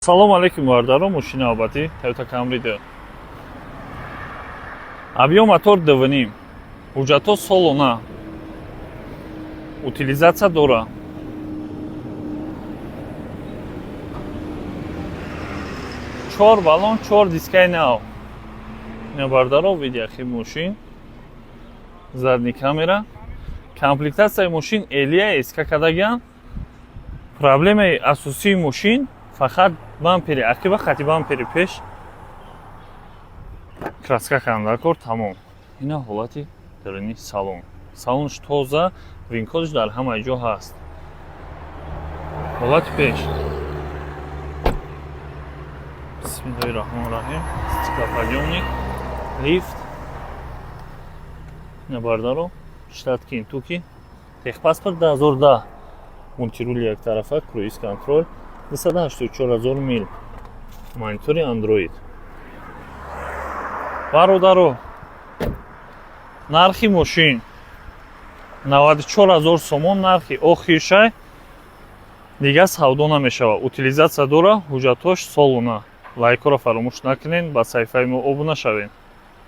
Салом алейкум, бародаро. Мошини навбатӣ Toyota Camry 2, объём мотор 2,5, ҳуҷҷатҳо солона, утилизация дора. Чор баллон, чор дискаи нав. Ина, бародаро, види ахир мошин, задний камера. Комплектацияи мошин элия СК кардагиам. Проблемаи асосии мошин фақат бампери ақиба, хати бампери пеш краска кардан кор тамом. Ина ҳолати даруни салон. Салонш тоза, ВИН-кодш дар ҳамаи ҷо ҳаст. Ҳолати пеш. Бисмиллоҳи раҳмони раҳим. Стеклоподъёмник, лифт. Ина, бардаро, штат Кентуки, техпаспорт 2010, мультирули яктарафа, круиз контроль, 284 000 мил, монитори Андроид. Бародаро, нархи мошин 94 000 сомон, нархи охиршай, дигар савдо намешавад. Утилизация дора, ҳуҷҷатҳош солона. Лайкҳоро фаромӯш накунед, ба саҳифаи мо обуна шавед.